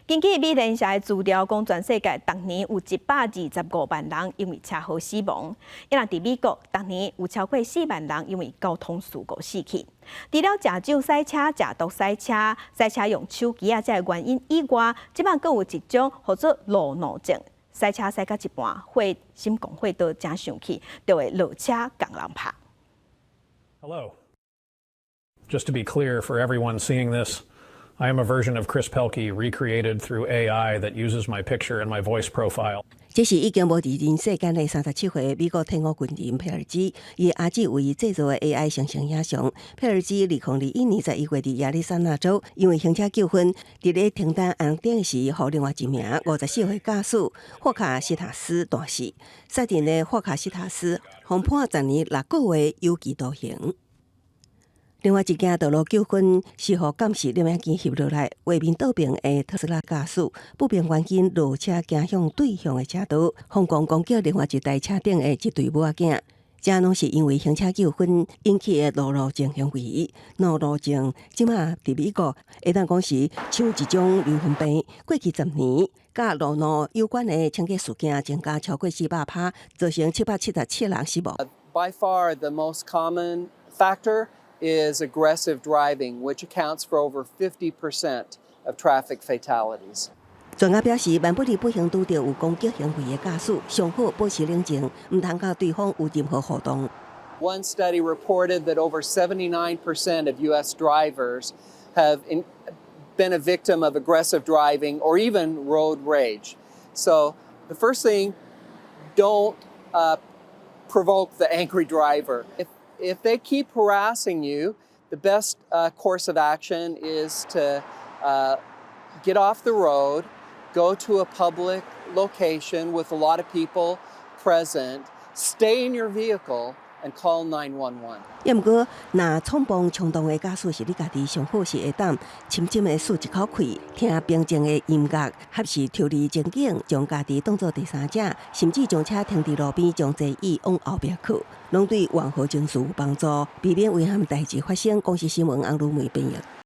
根據美聯社的資料，講全世界逐年有125萬人因為車禍死亡。啊若佇美國，逐年有超過4萬人因為交通事故死去。除了食酒駛車、食毒駛車、駛車用手機仔這个原因以外，這擺閣有一種號做路怒症，駛車駛到一半，會心狂火都誠生氣，就會落車共人拍。 Hello. Just to be clear for everyone seeing this, I am a version of Chris Pelkey recreated through AI that uses my picture and my voice profile. 這是已經無佇人世間的37歲美國退伍軍人皮爾茲，伊兒子為伊製作的 AI 生成影像。皮爾茲2021年11月佇亞利桑那州，因為行車糾紛，佇咧停等紅燈時，予另外一名54歲駕駛霍卡斯塔斯彈死。殺人的霍卡斯塔斯予判10年6個月有期徒刑。另外一件道路糾紛是予監視攝影機翕落來，畫面倒爿的特斯拉駕駛不明原因落車行向對向的車道，瘋狂攻擊另外一台車頂的一對母仔囝。這攏是因為行車糾紛引起的路怒症行為。路怒症這馬佇美國會當講是像一種流行病。過去10年，佮路怒有關的槍擊事件增加超過400%，造成777人死亡。 By far the most common factor is aggressive driving, which accounts for over 50% of traffic fatalities. 專家表示，萬不利不幸拄著有攻擊行為的駕駛，上好保持冷靜，毋通佮對方有任何互動。 One study reported that over 79% of U.S. drivers have been a victim of aggressive driving or even road rage. So the first thing, don't provoke the angry driver. If they keep harassing you, the best course of action is to get off the road, go to a public location with a lot of people present, stay in your vehicle, and call 911. 也毋過，若衝動衝動的駕駛是你家己，上好是會當深深的舒一口氣，聽平靜的音樂，或是抽離情景，將家己當做第三者，甚至將車停佇路邊，將座椅往後壁靠，攏對緩和情緒有幫助，避免危險代誌發生。公視新聞翁如梅編譯。